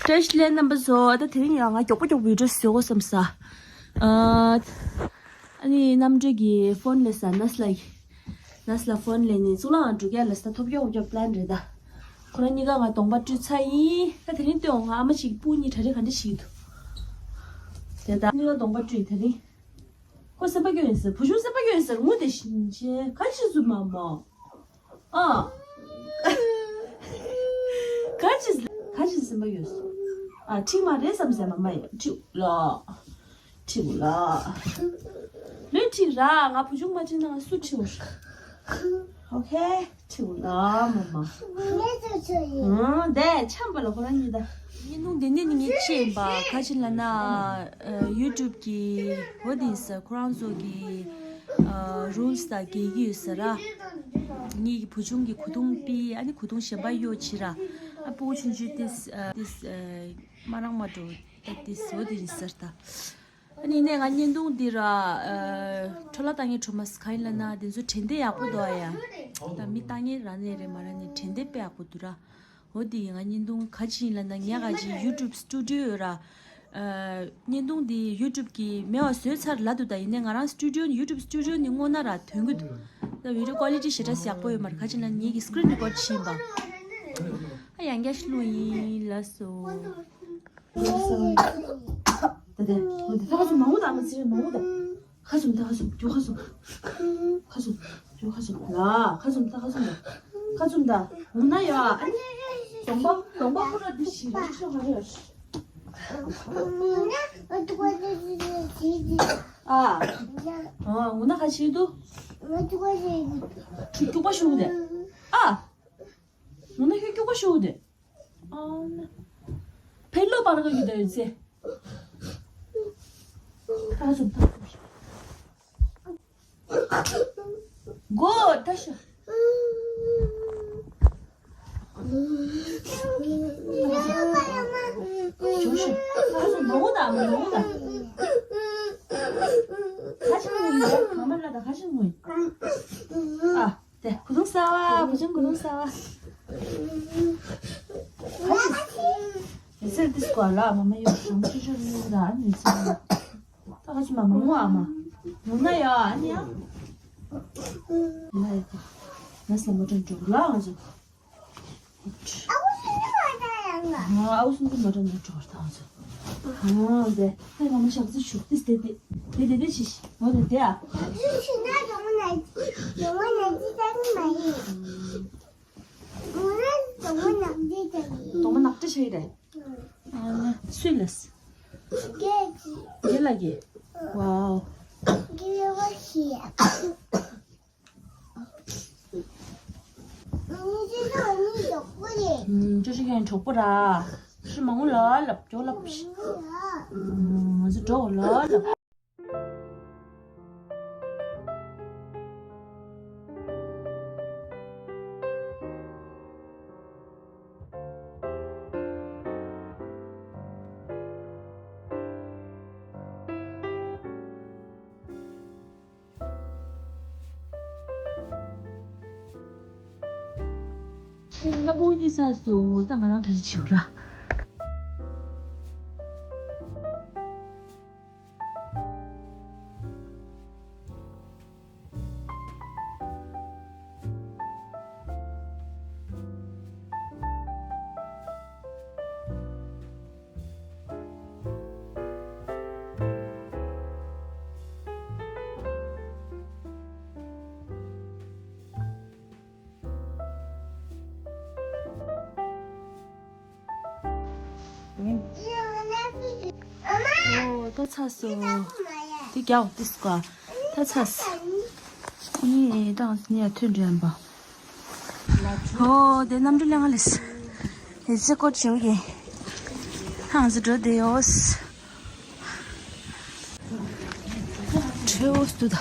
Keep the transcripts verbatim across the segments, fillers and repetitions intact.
བཀྲ་ཤིས་བདེ་ལེགས་རྣམ་པ་ཚོ། ད་དེ་རིང་ཡང་ང་མགྱོགས་པོ་མགྱོགས་པོ་བི་ཌིའོ་བཟོ་དགོས་བསམ་ས། ཨ་ནི་རྣམ་གྲོལ་གྱི་ཕོན་ལས་ས་ནས་ལ་ནས་ལ་ཕོན་ལས་ནས་གཙུག་ལག་ཁང་འགྲོ་ག་ལ་ས་ཐོབ་ཡོག་ཡོག་པི་ལན་རེད་ད། ཁོ་རང་གཉིས་ཀ་ང་གདོང་པ་བཀྲུས་ཚར་ཡིན། ད་དེ་རིང་སྟོན་འོང་། ང་ཨ་མ་ཞིག་སྤུ་གཉིས་གྲ་རེ་ག་འདྲ་ཞིག་འདུག་དེ་ད་གཉིས་ཀ་གདོང་པ་བཀྲུས་དེ་རིང་། ཁོ་སེམས་པ་སྐྱོ་ཡིན་ཟེར། བུ་ཆུང་སེམས་པ་སྐྱོ་ཡིན་ཟེར། ངུ་དེ་བཞིན་བྱས་ག་ཅི་བཟོས་མ་མོ། ཨ། ག་ཅི་ག་ཅི་སེམས་པ་སྐྱོ་ཟེར། ཨ་ཁྲིད་མ་རེད་བསམ་ཟེར། མ་མ་ཡིན། ཁྲིད་ལ། ཁྲིད་ལ། ལོས་ཁྲིད་ར། ང་བུ་ཆུང་མ་ཁྲིད་ན་ང་སུ་ཁྲིད་འོ། ཨོ་ཁེ། ཁྲིད་ལ་མ་མ། ཨང་། དེ་འཆམ་པ་ལ་ཁོ་རང་གཉིས་ད། བརྙན་ཐུང་དེ་ནས་ནི་ངས་ཅི་ཡིན་པ་ག་ཅི་ལ་ན། ཡུ་ཊུབ་གི་འོ་དེ་ས་ཁོ་རང་ཚོ་གི་རུལ་སི་དང་འགལ་གྱི་ཡོད་ས་ར། ངེད་ཀྱི་བུ་ཆུང་གི་གོས་ཐུང་པི་ཨ་ནི་གོས་ཐུང་གཞན་པ་གཡོག་ཕྱིར་ར། ཨ་སྤུ་གུ་ཆུང་ཆུང་ཏིས་ཏིས་མ་རང་མ་འགྲོ་ད་ཏིས་འོ་དེ་ཡིན་ས་ར་ད། ཨ་ནི་ནས་ང་བརྙན་ཐུང་འདི་ར། འཕྲོ་བརླག་བཏང་ངེས་བྲོ་མ་སི་ག་ཡིན་ལ་ན་དེ་ཚོ་དྲན་རྟེན་ཡག་པོ་འདུག་ཨ་ཡ། ད་མི་བཏང་ངེས་ར་ནས་རེད་མ་ར་ནས་དྲན་རྟེན་དཔེ་ཡག་པོ་འདུག་ར། འོ་དེ་ཡིན། ང་བརྙན་ཐུང་ག་ཅི་ཡིན་ལ་ན་ངས་ག་ཅི་ཡུ་ཊུབ་སི་ཊུ་ཌི་ཡོ་ཡོད་ར། བརྙན་ཐུང་འདི་ཡུ་ཊུབ་གི་མེད་པ་བཟོས་ཚར་ལ་འདུག་ད་ཡིན་ནས་ང་རང་སི་ཊུ་ཌི་ཡོ་ནི་ཡུ་ཊུབ་སི་ཊུ་ཌི་ཡོ་ནི་སྔོ་ན་ར་ཐོན་གི་འདུག་ད་བི་ཌིའོ་ཀོ་ལི་ཊི་ཞེ་དྲག་ཡག་པོ་ཡོད་མ་རེད། ག་ཅི་ལ་ངེད་ཀྱི་སི་ཀི་རིན་རི་ཀོ་ཌི་བྱིན་པ། ཨ་ཡང་བསྐྱར་ཞིག་ལོ་ཡིན་ལ་སོ། ད་དེ་ད་ཁ་སུམ་མང་པོ་དང་མ་ཚིག་མང་པོ་དང་། ཁ་སུམ་ད་ཁ་སུམ་རྒྱུ་ཁ་སུམ། ཁ་སུམ་རྒྱུ་ཁ་སུམ་ལ་ཁ་སུམ་ད་ཁ་སུམ་ད། ཁ་སུམ་ད་འོ་ན་ཡ། ཨ་ནི་གདོང་པ་གདོང་པ་ཁོ་ར་འདི་ཞིག་རིག་ཤོག་ག་རེ་ཡོད། ཨ། འོ་ན་ཁ་ཆེ་དུ། ཁྱུག་པ་ཤུག་དེ། ཨ། འོ་ན་ཁྱོད་སྐྱུག་པ་ཤོར་དེ། ཨ་ན། ཕེ་ལོ་པར་ག་ཡོད་དེ་ཚེ། ད་སུ་ད་སུ། གོ་ད་ཤ། ཇོ་ཤ། ད་སུ་ནོ་ད་མ་ནོ་ད། ཁ་ཤ་ངུ་ཡོད། མ་མ་ལ་ད་ཁ་ཤ་ངུ་ཡོད། ཨ། དེ་གུ་དུང་ཟ་བ། བུ་ཆུང་གུ་དུང་ཟ་བ། ཁ་ཤས། ཡི་སེར་ཏིས་ཀོ་ལ་མ་མ་ཡོད་ཤང་ཆུ་ཆུ་ནི་ར་ནི་ཚི། ད་ཁ་ཤས་མ་མ་ངུ་ཨ་མ། ངུ་ན་ཡ་ཨ་ནི་ཡ། ང་ཡི་ད། ང་སེམས་པ་ཏོག་ཙམ་ལ་ང་ཚོ། ཨ་བུ་སུན་ཏུ་མ་དྲན་ན་གྲོགས་དང་ཚོ། ཨ་དེ་ད་ང་མ་ཞག་ཚི་ཆུ་ཏིས་དེ་དེ་དེ་དེ་དེ་ཤི་ཤི། ང་དེ་དེ་ཨ། གདོང་མ་ནག་ཏི་ཆེ་རེད། སུས་ལས། དེ་ལ་གི། ཝའོ། ཅོ་ཅོ་ཁྱོད་གྲོགས་པོ་ར། ཤི་མང་པོ་ལ་ལབ་ཅོ་ལབ་ཤི། ང་ཚོ་གྲོགས་ལ་ལབ། ལྷ་བུ་གཉིས་ས་སུ་ད་ང་རང་ག་རེ་བྱེད་ར། ཨོ་ད་ཚ་སོ། དེ་རྒྱག་དེ་སྐོར་ད་ཚ་སོ། ཨ་ནི་ད་ང་ཚོ་ནི་ཡ་ཐོན་འགྲོ་ཡིན་པ། ཨོ་དེ་གནམ་གྲུ་ལེན་ག་ལས། ཨེ་ཙི་ཀོ་ཅིའུ་ཡེ། ཧང་ཙི་འགྲོ་དེ་ཡོད། ཁྲེའུ་སྟུ་ད།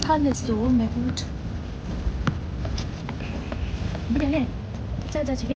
ཐ་ལེ་སུ་མེ་ཀུ་ཊ། འདི་ལས། ཅ་ཅ་ཅ།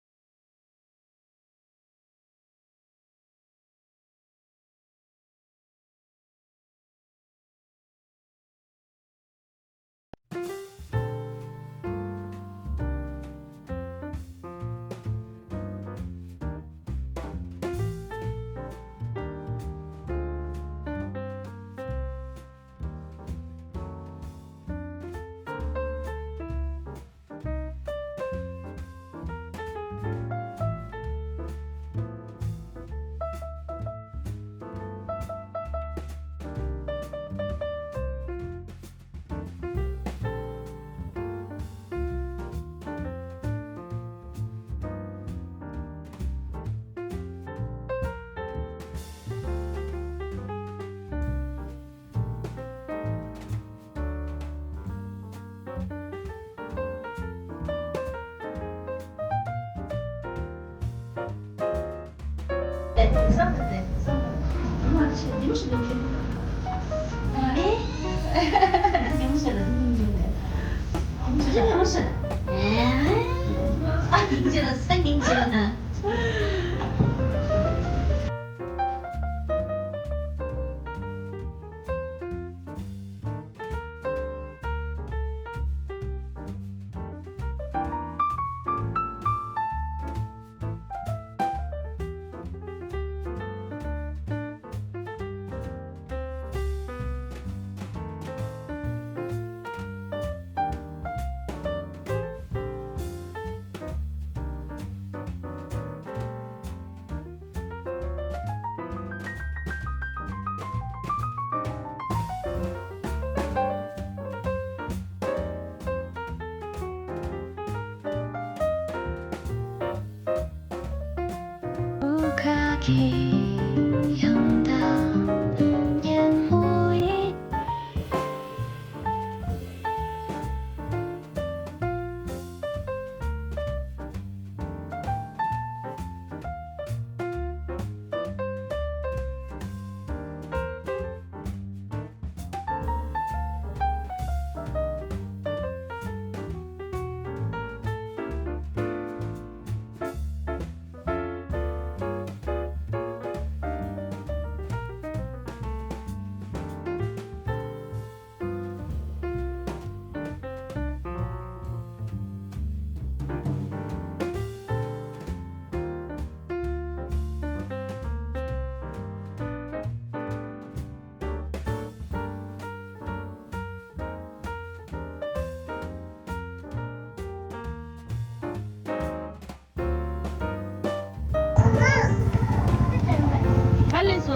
Allez, so,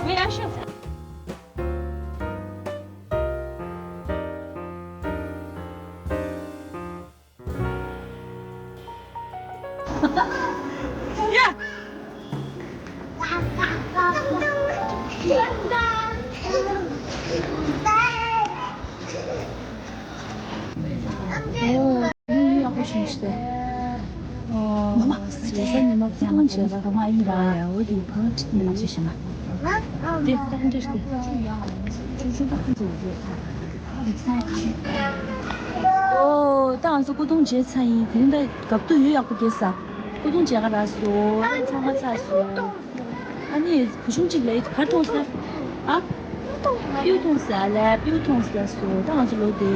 we are sure. Yeah. ཨོ། ཡག་པོ་བྱུང་ཤག་ཨོ། ཉི་མ་ཉི་མ་ཚང་བྱས་པ་མ་ཡིན་པ། ཡ་འོ་དེ་ཕ་ཏི་ནི་ཅི་ཞིག་ན། དེ་ཏང་ཏི་ཏི། ཨོ། ད་ང་ཚོ་སྐུ་གདུང་མཇལ་ཚར་ཡིན། དེ་རིང་ད་དགའ་སྡུག་ཡོད། ཡག་པོ་སྐྱེས་ས། སྐུ་གདུང་མཇལ་ག་རག་སོང་། ཚང་མ་ཚར་སོང་། ཨ་ནི་བུ་ཆུང་གཅིག་ལ་ཡིད་གར་གཏོང་ས། ཨ། སྤྲེའུ་གཏོང་ས་ལ་སྤྲེའུ་གཏོང་ས་སོ། ད་ང་ཚོ་ལོ་དེ།